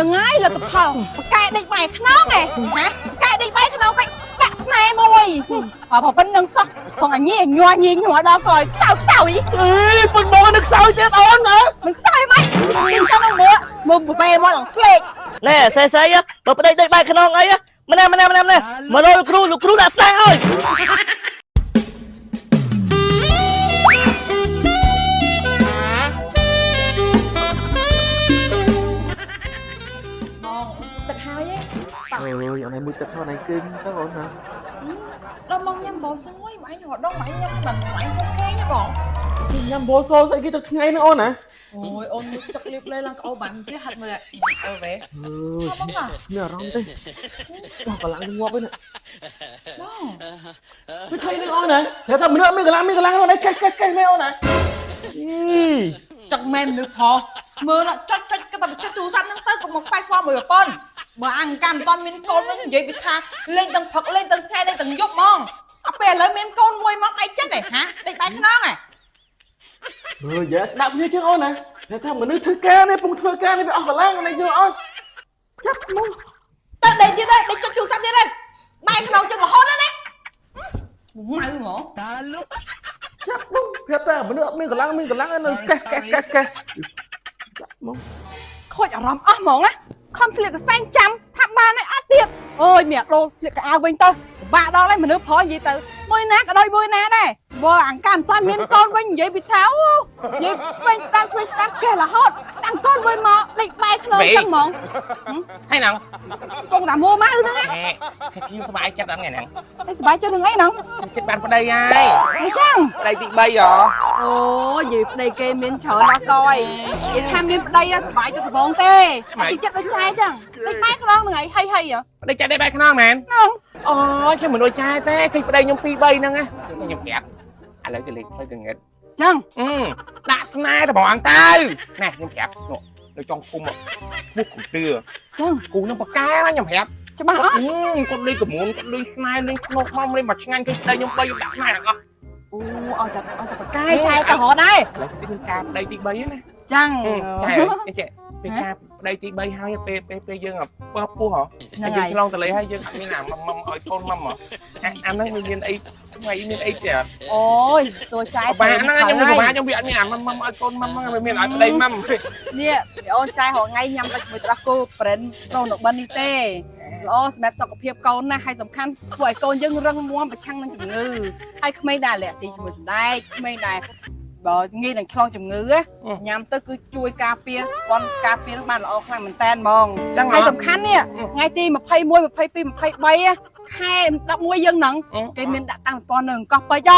ថ្ងៃលទ្ធផលបកែដេកបែកខ្នងឯណាកែដេកបែកខ្នងពេកដាក់ស្នេហ៍មួយបើប៉ុណ្្នឹងសោះផងអញញ័រញីញ័រដល់កយខ្សោយខ្សោយ អេប៉ុនបងនឹកសោយទៀតអូនណា មិនខ្សោយមិនទីសិននឹងមើលមើលបែមកឡើងស្លេក ណែស្អីស្អីបើប្តីដេកបែកខ្នងអីម្នាក់ម្នាក់ម្នាក់ម្នាក់មករកលោកគ្រូលោកគ្រូដាក់ស្នេហ៍ឲ្យ បងទឹកហើយឯង អើយអូនឯងមួយទឹកខ្លួនឯងគេងទៅអូនណា ដល់មកញ៉ាំបោសមួយមកអញរត់ដល់មកអញញ៉ាំបានមកអញគុំគេងណាបង ញ៉ាំបសស្អីគេទឹកថ្ងៃហ្នឹងអូនណា អូយអូនទឹកលៀបលេឡើងក្អូបានទៀតហាត់មើលអើវ៉េ អើយ បងណា មានអារម្មណ៍ទេបោះកម្លាំងងាប់ឯណា បង វាថៃហ្នឹងអូនណាគេថាមនុស្សមានកម្លាំងមានកម្លាំងអូនឯងកេះកេះកេះមែនអូនណាអី ចឹងមែនមនុស្សផងមើលចុចចុចក៏តែចុចទូរស័ព្ទហ្នឹងទៅកុំមកខ្វាយខ្វល់មួយប្រពន្ធបើអញកម្មមិនតាន់មានកូនវិញនិយាយពីថាលេងទាំងផឹកលេងទាំងថ្ងៃលេងទាំងយប់ហ្មងអត់ពេលឥឡូវមានកូនមួយមកដៃចិត្តឯហាដេកបែកខ្នងឯ អើយយ៉ាស្ដាប់គ្នាជាងអូនណាគេថាមនុស្សធ្វើការនេះពងធ្វើការនេះវាអស់កម្លាំងអូនឯងយល់អត់ចាប់មក ទៅដេកទៀតទៅដេកចុចទូរស័ព្ទទៀតទៅបែកខ្នងចឹងរហូតណាម៉ៅហ្មង ចាប់មកប្រាប់តែមនុស្សអត់មានកម្លាំងមានកម្លាំងនៅកេះកេះកេះកេះចាប់មក ខូចអារម្មណ៍អស់ហ្មងណាខំស្លៀកកសែងចាំថាបានហើយអត់ទៀតអើយមានដូរស្លៀកកៅអៅវិញទៅពិបាកដល់ហើយមនុស្សប្រុសនិយាយទៅមួយណាក៏ដូចមួយណាដែរបើអង្កាមិនតាន់មានកូនវិញនិយាយពីថាអូនិយាយឆ្វេងស្ដាំឆ្វេងស្ដាំកេះរហូតតាំងកូនមួយមកដេកបែកខ្នងចឹងហ្មង ថ្ងៃហ្នឹង ពងតាមួម៉ៅហ្នឹងណា ហេខ្ញុំសប្បាយចិត្តដល់ថ្ងៃហ្នឹង ហើយសប្បាយចិត្តនឹងអីហ្នឹង ចិត្តបានប្តីហើយ អញ្ចឹង ប្តីទី3ហ៎ អូនិយាយប្តីគេមានច្រើនដល់កយនិយាយថាមានប្តីសប្បាយទៅដំបងទេតែទីចិត្តដូចចែចឹងដេកបែកខ្នងហ្នឹងឯងហីហី ប្តីចាក់ដេកបែកខ្នងមែន ហ្នឹង អូខ្ញុំមិនដូចចែទេឃើញប្តីខ្ញុំ2 3ហ្នឹងណាខ្ញុំប្រាប់ឥឡូវគេលេងផ្លូវកងិត ចឹង អឺដាក់ស្នេហ៍ត្មងទៅណែខ្ញុំប្រាប់នោះនៅចុងភូមិឈ្មោះគ្រូទឿ ចឹង គូនឹងបកែណាខ្ញុំប្រាប់ ច្បាស់អត់ គាត់លេងកមុនគាត់លេងស្នេហ៍លេងខ្នុកមកលេងមកឆ្ងាញ់ឃើញប្តីខ្ញុំ3ខ្ញុំដាក់ស្នេហ៍ទាំងអស់ អូឲ្យតែឲ្យតែបកែចែទៅរត់ដែរ ឥឡូវទីមានការប្តីទី3ណា ចឹង ចែចេះពេលការប្តីទី3ហើយពេលពេលពេលយើងពើពោះហ៎ ហ្នឹងហើយ យើងឆ្លងតលេហើយយើងអត់មានអាមមឲ្យកូនមមអាអាហ្នឹងវាមានអីថ្មីមានអីទៀត អូយសួរចែ បាហ្នឹងខ្ញុំមិនបាខ្ញុំវាអត់មានអាមមឲ្យកូនមមវាមានឲ្យប្តីមម នេះអូនចែរហងៃញ៉ាំតែជាមួយត្រោះគោប្រេនប្រូណូបិននេះទេល្អសម្រាប់សុខភាពកូនណាស់ហើយសំខាន់ធ្វើឲ្យកូនយើងរឹងមាំប្រឆាំងនឹងជំងឺហើយក្មេងដែលលាក់ស៊ីជាមួយសណ្ដែកក្មេងដែលបើងាយនឹងឆ្លងជំងឺញ៉ាំទៅគឺជួយការពារបនការពារនឹងបានល្អខ្លាំងមែនតើហ្មង ចឹង ហើយសំខាន់នេះថ្ងៃទី21 22 23ខែ11យើងហ្នឹងគេមានដាក់តាំងពិព័រណ៍នៅកោះពេជ្រ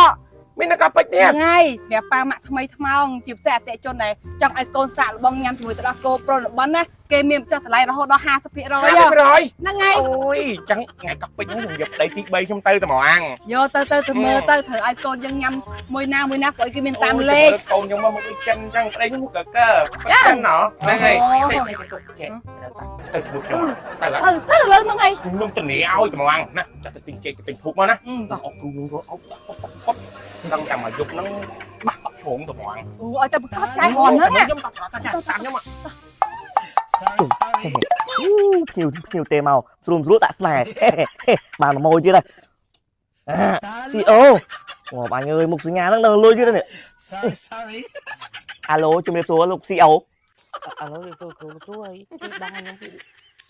មាននៅកោះពេជ្រទៀត ហ្នឹងហើយសម្រាប់ប៉ាម៉ាក់ថ្មីថ្មោងជាពិសេសអតិថិជនដែលចង់ឲ្យកូនសាកល្បងញ៉ាំជាមួយទឹកដោះគោប្រូលបិនណាគេមានបញ្ចុះតម្លៃរហូតដល់50% 50% ហ្នឹងហើយ អូយចឹងថ្ងៃកោះពេជ្រហ្នឹងខ្ញុំយកប្តីទី3ខ្ញុំទៅត្មង យកទៅទៅទៅមើលទៅត្រូវឲ្យកូនយើងញ៉ាំមួយណាមួយណាព្រោះគេមានតាមលេខ កូនខ្ញុំមកមកចិនចឹងប្តីខ្ញុំកកើចិនណោះហ្នឹងហើយទៅទៅទៅជាមួយខ្ញុំទៅ ទៅទៅលើហ្នឹងហើយ ខ្ញុំធានាឲ្យត្មងណាចាត់ទៅទិញចេកទៅទិញធូបមកណា តោះ អុកគ្រូនឹងអុកអុកដឹងតែមកយប់ហ្នឹងបាក់បាក់ជ្រងត្មង អូឲ្យតែប្រកបចែហនហ្នឹងណា ខ្ញុំតាតាមខ្ញុំ អូភ្ញៀវភ្ញៀវទេមកស្រួលស្រួលដាក់ស្នេហ៍បានម៉ួយទៀតហើយស៊ីអូអូបាញ់អើយមុខសញ្ញាហ្នឹងនៅលុយទៀតនេះអាឡូជំរាបសួរលោកស៊ីអូ ឥឡូវវាគ្រូគ្រូគ្រូអីជួយបងឲ្យខ្ញុំពី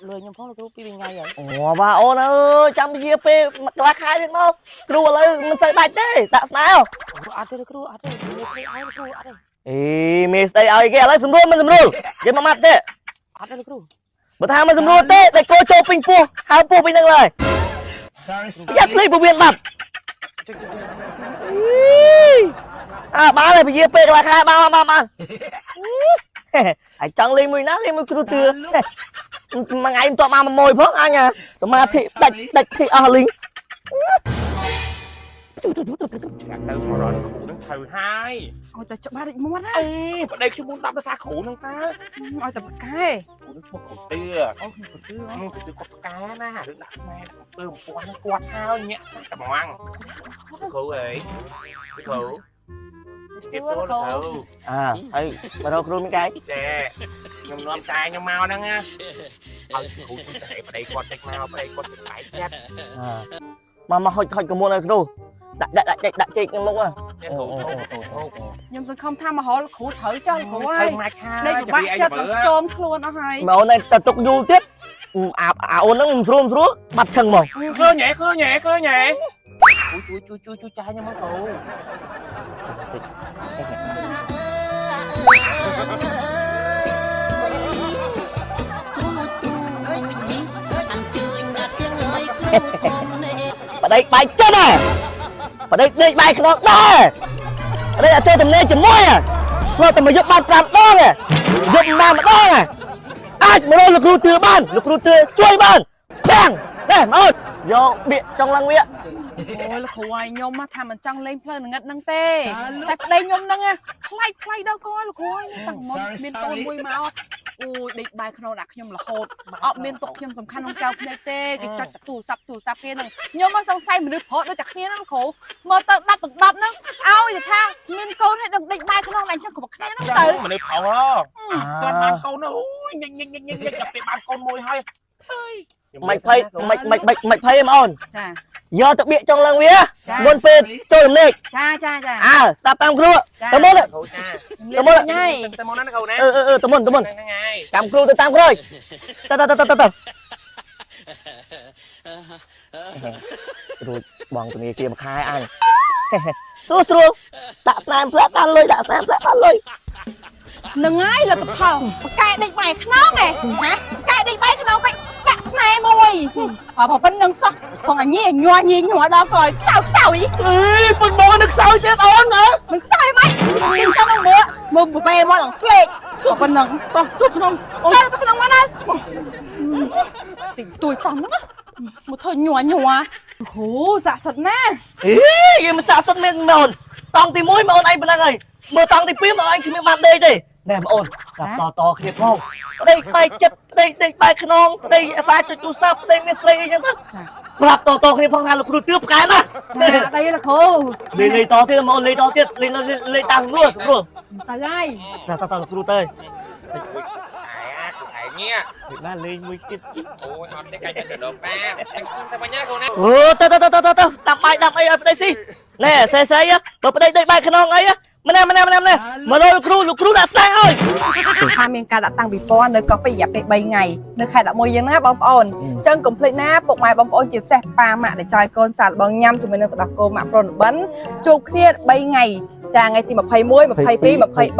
លុយខ្ញុំផងលោកគ្រូពីរថ្ងៃហើយ អូបាទអូនអើយចាំពជាពេលកន្លះខែទៀតមកគ្រូឥឡូវមិនសូវដាច់ទេដាក់ស្នេហ៍ គ្រូអត់ទេគ្រូអត់ទេមានស្អីឲ្យគ្រូអត់ទេ អេមេស្ដីឲ្យគេឥឡូវសម្រួលមិនសម្រួលនិយាយមួយម៉ាត់ទេ អត់ទេគ្រូ បើថាមិនសម្រួលទេតែគោចូលពេញពោះហើពោះពេញហ្នឹងឡើយយ៉ាក់ភ្លេចពវៀនបាត់អើបានហើយពជាពេលកន្លះខែបានបានបានហើយចង់លេងមួយណាលេងមួយគ្រូទឿមួយថ្ងៃមិនតបមកមួយផងអញសមាធិដាច់ដាច់ធីអស់លីង ចាក់ទៅមករនគ្រូនឹងត្រូវហើយ ឲ្យតែច្បាស់រិចមាត់ណា អេប្តីខ្ញុំមុន10ភាសាគ្រូនឹងតើ ឲ្យតែបកែ គ្រូនឹងឈ្មោះគ្រូទឿ អូខ្ញុំក៏ទឿ នោះទឿគាត់ផ្កាណារឿងដាក់ស្នេហ៍ដាក់អំពើអំពាន់ហ្នឹងគាត់ហើយញាក់ត្មងគ្រូអើយគ្រូ សួរគ្រូ អើហើយមករកគ្រូមានកាយ ចា ខ្ញុំនាំតែខ្ញុំមកហ្នឹងណាឲ្យគ្រូជួយតែប្តីគាត់តិចមកប្តីគាត់ទៅបែកចិត្ត មកមកហុចហុចកមួនឲ្យគ្រូដាក់ដាក់ដាក់ចេកដាក់ចេកក្នុងមុខហ៎ នេះគ្រូគ្រូគ្រូ ខ្ញុំសង្ឃឹមថាមហោគ្រូត្រូវចោះគ្រូហើយ មកខា ដេកពិបាកចិត្តនឹងចោមខ្លួនអស់ហើយ មកអូនឯងតែទុកយូរទៀតអាអាអូនហ្នឹងមិនស្រួលមិនស្រួលបាត់ឈឹងហ្មង ឃើញហ៎ឃើញហ៎ឃើញហ៎គ្រូជួយជួយជួយជួយចាយខ្ញុំមកគ្រូ ចាំតិច ប្តីបាយចិត្តហ៎ប្តីដេកបាយខ្នងដែរប្តីអត់ចូលទំនេរជាមួយហ៎ធ្លាប់តែមកយកបាន5ដងហ៎យប់ណាម្ដងហ៎អាចមករកលោកគ្រូទឿបានលោកគ្រូទឿជួយបានភាំងណែមកអូនយកបៀកចង់ឡើងវា អូយលោកគ្រូហើយខ្ញុំថាមិនចង់លេងផ្លូវងងឹតហ្នឹងទេតែប្តីខ្ញុំហ្នឹងថ្លៃថ្លៃដល់កលោកគ្រូហើយតាំងមុនមានកូនមួយមកអូយដេកបាយក្នុងដាក់ខ្ញុំរហូតអត់មានទុកខ្ញុំសំខាន់ក្នុងចៅភ្នែកទេគេចុចតែទូរស័ព្ទទូរស័ព្ទគេហ្នឹងខ្ញុំមកសង្ស័យមនុស្សប្រុសដូចតែគ្នាហ្នឹងគ្រូមើលទៅ10ទាំង10ហ្នឹងឲ្យតែថាមានកូនឲ្យដឹងដេកបាយក្នុងដាក់ចឹងគ្រប់គ្នាហ្នឹងទៅ មនុស្សប្រុសហ៎គាត់បានកូនអូយញញញញញចាប់ពេលបានកូនមួយហើយអើយ មិនភ័យមិនមិនមិនមិនភ័យទេបងអូន ចា យកទៅបៀកចង់ឡើងវា ចា មុនពេលចូលដំណេក ចាចាចា អើស្ដាប់តាមគ្រូទៅមុន គ្រូចា ទៅមុនញ៉ៃ ទៅមុនណាគ្រូណា អឺអឺអឺទៅមុនទៅមុន ហ្នឹងហើយ ចាំគ្រូទៅតាមក្រោយទៅទៅទៅទៅទៅរួចបងធនាគារមួយខែអញស្រួលស្រួលដាក់ស្នែមផ្លែបានលុយដាក់ស្នែមផ្លែបានលុយ នឹងហើយលទ្ធផលបកែដេកបាយខ្នងឯហ៎កែដេកបាយខ្នងបាច់ដាក់ស្នេហ៍មួយអើប៉ុណ្្នឹងសោះផងអញញ័រញីញ័រដល់ក៏ខ្សោយខ្សោយ អេប៉ុនបងនឹកសោយទៀតអូនណា មិនខ្សោយមិនទីសោះនឹងមើលមើលបបែមកឡើងស្លេកប៉ុណ្្នឹង តោះជួបក្នុងអូន ទៅទៅក្នុងមកណាទីទួយសំហ្នឹងមកធ្វើញ័រញ័រគ្រូស័ក្តិសិទ្ធណា អេយើងមិនសាកសុទ្ធមែនបងអូនតង់ទី1បងអូនឯងប៉ុណ្្នឹងហើយមើលតង់ទី2បងឯងគ្មានបានដេកទេណែបងអូនតាតតគ្នាផងប្តីបែកចិត្តប្តីដេកបែកខ្នងប្តីអាសាចុចទូរស័ព្ទប្តីមានស្រីអីចឹងទៅប្រាប់តតគ្នាផងថាលោកគ្រូទឿផ្កែណា អីលោកគ្រូ លេងលេងតទៀតបងអូនលេងតទៀតលេងលេងតាមស្រួលស្រួល ទៅហើយ តតតលោកគ្រូទៅ ឯអាឯងនេះ ណាលេងមួយទៀត អូយអត់ទេកាច់ទៅដល់ប៉ាតែខ្ញុំទៅវិញណាគ្រូណា អូទៅទៅទៅទៅទៅតាមបាយដាំអីឲ្យប្តីស៊ីណែស្អីស្អីបើប្តីដេកបាយខ្នងអីម្នាក់ម្នាក់ម្នាក់ម្នាក់មករកលោកគ្រូលោកគ្រូដាក់ស្នេហ៍ឲ្យ ថាមានការដាក់តាំងពិព័រណ៍នៅកោះពេជ្ររយៈពេល3ថ្ងៃនៅខែ11យើងណាបងប្អូនអញ្ចឹងកុំភ្លេចណាពុកម៉ែបងប្អូនជាពិសេសប៉ាម៉ាក់ដែលចោយកូនសាកល្បងញ៉ាំជាមួយនឹងទឹកដោះគោម៉ាក់ប្រូនបិនជួបគ្នា3ថ្ងៃចាថ្ងៃទី21 22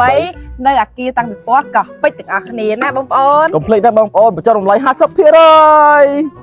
23នៅអាគារតាំងពិព័រណ៍កោះពេជ្រទាំងអស់គ្នាណាបងប្អូន កុំភ្លេចដែរបងប្អូនបញ្ចុះតម្លៃ50%។